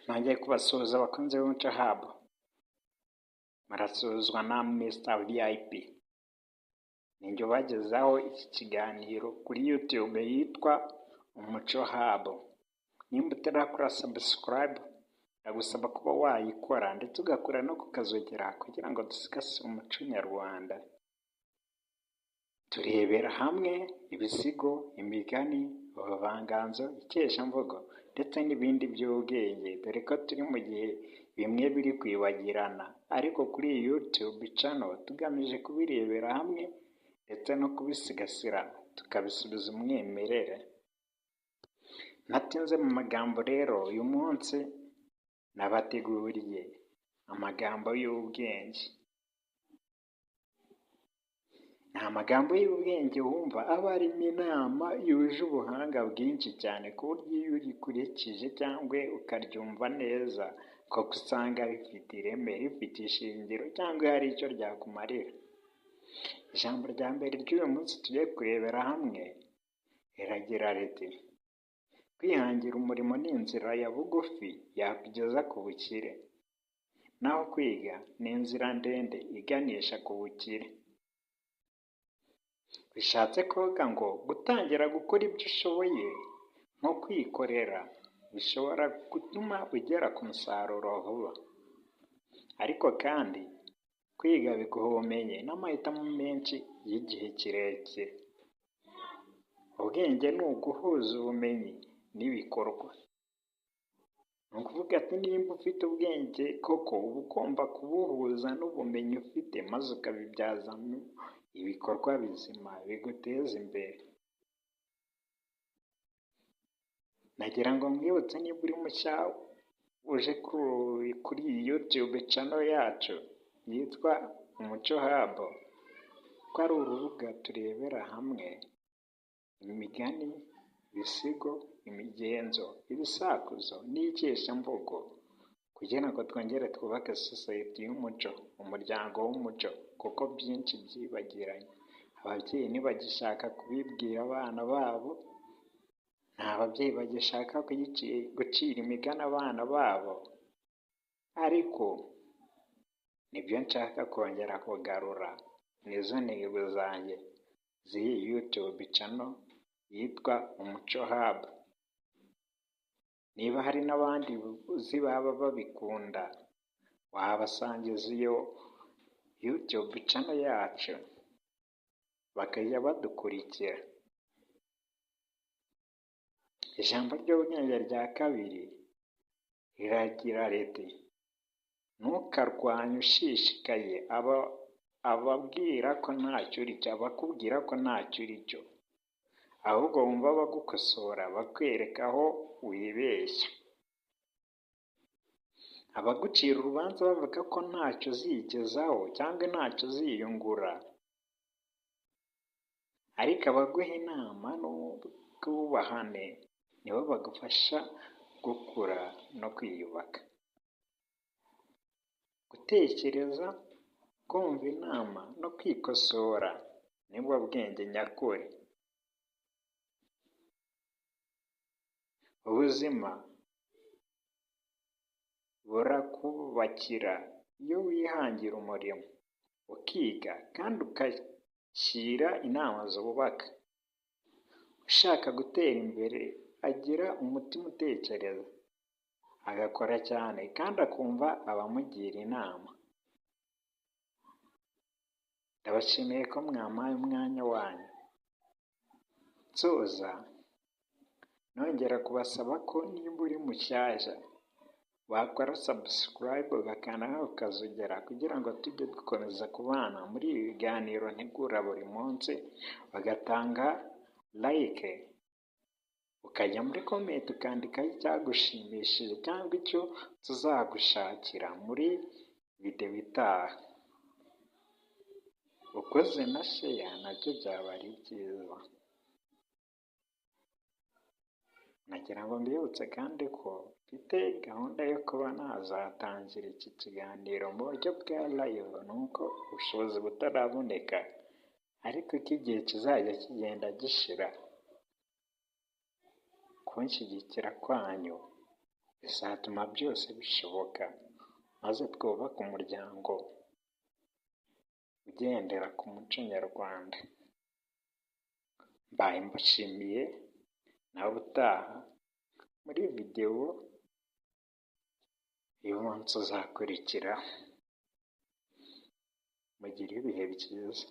Nongeye kubasuhuza abakunzi b'Umuco Hub, murasuhuzwa na Mr VIP, ninjye ubagezaho iki kiganiro kuri YouTube yitwa Umuco Hub. Nimba utarakora subscribe, ndagusaba kuba wayikora ndetse ugakora no kukazogera kugira ngo dusigasire umuco nyarwanda. Turebera hamwe ibisigo, imigani, ubuvanganzo, ikeshamvugo ndetse n'ibindi by'ubwenge, dore ko turi mu gihe bimwe biri kwibagirana, ariko kuri iyi YouTube channel tugamije kubirebera hamwe ndetse no kubisigasira tukabisubiza umwimerere. Ntatinze mu magambo rero, uyu munsi nabateguriye amagambo y'ubwenge. Ni amagambo y'ubwenge wumva aba arimo inama yuje ubuhanga bwinshi cyane, ku buryo iyo urikurikije cyangwa ukaryumva neza koko usanga rifite ireme, rifite ishingiro cyangwa hari icyo ryakumarira. Ijambo rya mbere ry'uyu munsi tugiye kurebera hamwe riragira riti: "Kwihangira umurimo ni inzira ya bugufi yakugeza ku bukire, naho kwiga ni inzira ndende iganisha ku bukire." Bishatse kuvuga ngo gutangira gukora ibyo ushoboye nko kwikorera bishobora gutuma ugera ku musaruro vuba, ariko kandi kwiga biguha ubumenyi n'amahitamo menshi y'igihe kirekire. Ubwenge ni uguhuza ubumenyi n'ibikorwa. Ni ukuvuga ati nimba ufite ubwenge koko uba ugomba kubuhuza n'ubumenyi ufite maze ukabibyazamo ibikorwa bizima biguteza imbere. Nagira ngo nkwibutse niba uri mushya uje kuri iyi YouTube channel yacu yitwa Umuco Hub, ko ari urubuga turebera hamwe imigani, ibisigo, imigenzo, ibisakuzo n'ikeshamvugo kugira ngo twongere twubake sosiyete y'umuco, umuryango w'umuco, kuko byinshi byibagiranye. Ababyeyi ntibagishaka kubibwira abana babo, nta babyeyi bagishaka gucira imigani abana babo, ariko nibyo nshaka kongera kugarura, nizo ntego zanjye z'iyi YouTube channel yitwa Umuco Hub. Niba hari n'abandi uzi baba babikunda, wabasangiza iyo YouTube channel yacu bakajya badukurikira. Ijambo ry'ubwenge rya kabiri riragira riti: "Ntukarwanye ushishikaye ababwira ko ntacyo uri cyo, abakubwira ko ntacyo uri cyo, ahubwo wumve abagukosora bakwereka aho wibeshya." Abagucira urubanza bavuga ko ntacyo uzigezaho cyangwa ntacyo uziyungura, ariko abaguha inama n'ubwubahane nibo bagufasha gukura no kwiyubaka. Gutekereza, kumva inama no kwikosora nibwo bwenge nyakuri. Ubuzima burakubakira iyo wihangira umurimo, ukiga kandi ukakira inama zubaka. Ushaka gutera imbere agira umutima utekereza, agakora cyane kandi akumva abamugira inama. Ndabashimiye ko mwampaye umwanya wanyu. Nsoza nongera kubasaba ko nimba uri mushyashya wakora subscribe ugakanda no kukazogera kugira ngo tujye dukomeza kubana muri ibi biganiro ntegura buri munsi, ugatanga like, ukajya muri comment ukandikaho icyagushimishije cyangwa icyo tuzagushakira muri videwo itaha. Ukoze na share nabyo byaba ari byiza. Nagira ngo mbibutse kandi ko mfite gahunda yo kuba nazatangira iki kiganiro mu buryo bwa live, nuko ubushobozi butaraboneka, ariko uko igihe kizajya kigenda gishira, kunshyigikira kwanyu Bizatuma byose bishoboka, maze twubake umuryango ugendera ku muco nyarwanda. Mbaye mbashimiye, nawe utaha muri videwo y'umunsi uzakurikiraho. Mugire ibihe byiza.